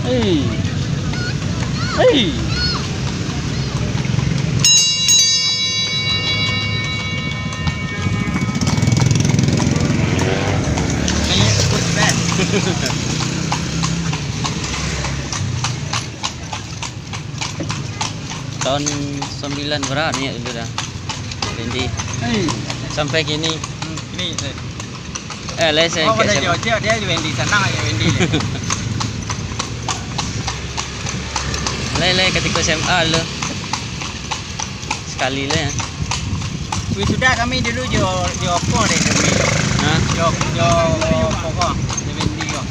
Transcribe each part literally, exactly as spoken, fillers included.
Hei. Hei. Tahun sembilan berapa ni dulu dah. Jadi, hei, sampai kini. Hmm, kini, eh. Eh, lai saya. Oh, pada jauh dia, dia Wendy, sanang aja Wendy. Lai, lai, ketika S M A lo. Sekali lah ya. Wisuda kami dulu jo, jo apo deh kami. Hah? Jo, jo apo ko, jo Wendy ko.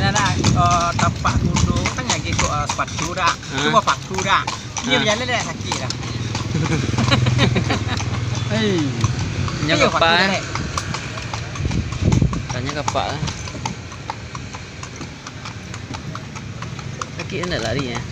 Nah, nah, eh, tapak kudo kan lagi kok, eh, sepatu dah. Hah? Cubo paku dah. Inyo bajalan dak sakik dah. Hei. Inyo kapak, eh. Tanyo kapak lah. Sakik kan dak lari, eh.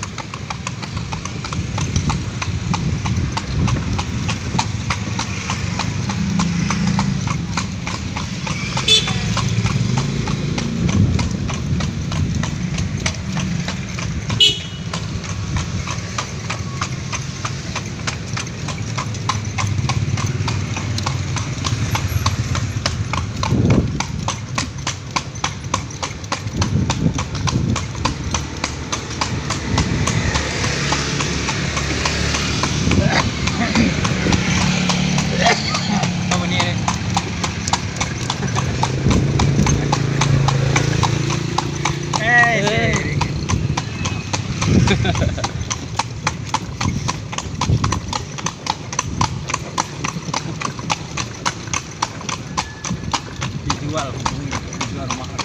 Dijual, dijual mahal.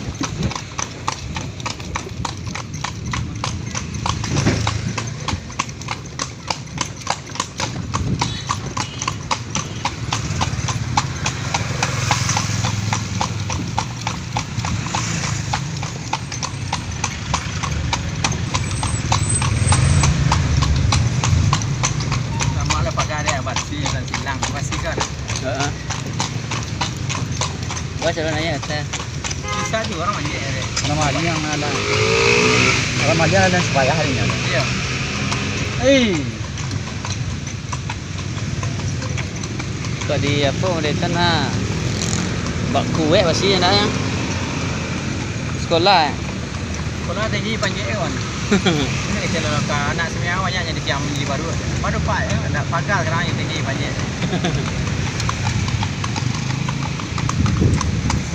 Samo lah pagar dek, barasiah dan silang, barasiah kan. Heeh. Wah, calon ayah, teh. Bisa juga urang manjek, ya, dek. Urang maliang ada. Urang maliang ada supaya hari ini ada. Iya. Hei. Kok di apo, model kan, ha. Bak kuek pasti nak, ya. Sekolah, eh. Sekolah tinggi panjek, eh, wan. Ini kalau ka anak semuanya banyak jadi siam di baru. Baru pak, ya, ada pagar sekarang yang tinggi panjek.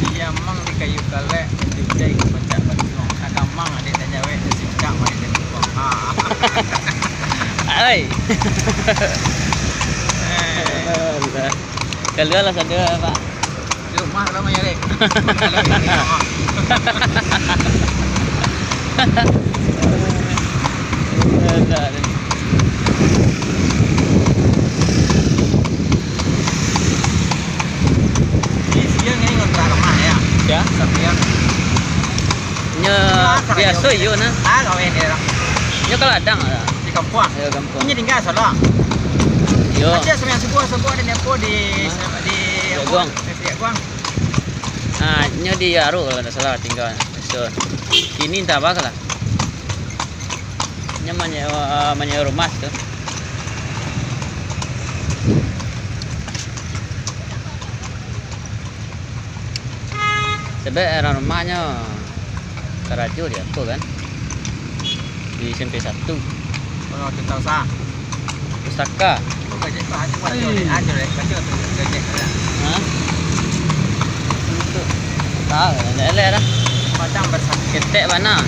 Siamang di kayu kalek, cucai ka pancak batuang. Akamang adik tajawek, sicak mari jadi tukang. Ha. Ai. Eh. Alah. Kaluarlah sado, Pak. Di rumah lah, Mak, ya, dek. Alah, dek. Di sini ni ngontrak rumah, ya? Ya. Sapian. Nyo biaso iyo nah. Ah, kawin dia orang. Nyo ka ladang lah. Di kampuang. Yo, kampuang. Inyo tingga Solok. Yo. Aceh sambiang subuh, subuh ada nempo di, di Jaguang. Di Jaguang. Ah, nyo di Aruk kalau ndak salah tingga. So, kini entah apa lah. Nyo manyewa, manyewa rumah tu. Dek, urang rumahnyo karajo di apo kan? Di S M P satu. Oh, tentang usaha. Pusaka. Oh, gajek tu aja buat aja deh, aja deh, baca tu gajek tu. Hah? Itu. Tahu, elek-elek dah. Macam bersakit. Ketek bana.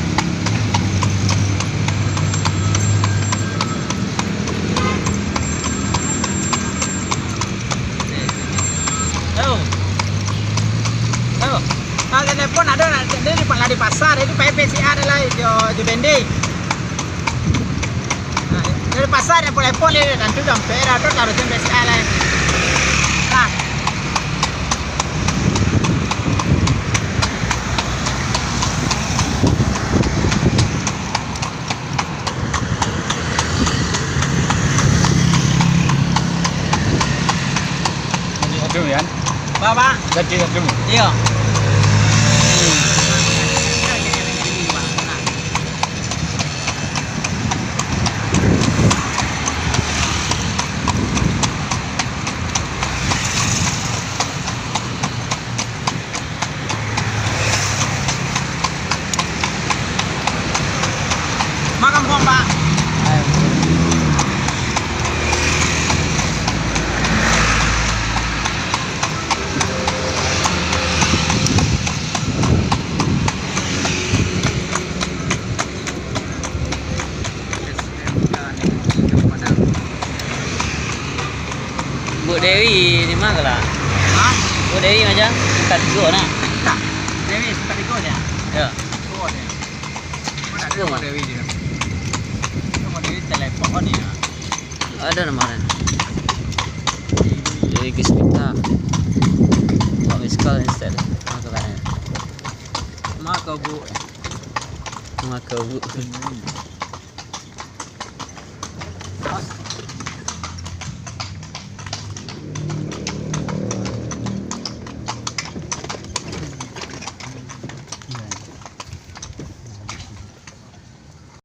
Halo. Halo. Nah, telepon ado nak, dia di, lah di pasar, itu pakai P C A ado lah, jo, jo Bendi. Nah, dari pasar yang telepon dia, nanti dah sampai dah tu, taruh P C A lah. Nah. Jadi satu, Yan. Apa, Pak? Jadi satu. Iya. Makan buah, Pak. Buk Dewi di ma ko lah? Hah? Buk Dewi macam suka tigo nah. Tak. Dewi suka tigo je. Ya. Suka je. Mana ada Suka rumah mah. Dewi je? Rumah Dewi telepon ni ya. Ada nama kan? Dewi Gespita. Buat miss call instead. Ma ko lah. Ma ko, Bu. Ma ko, Bu.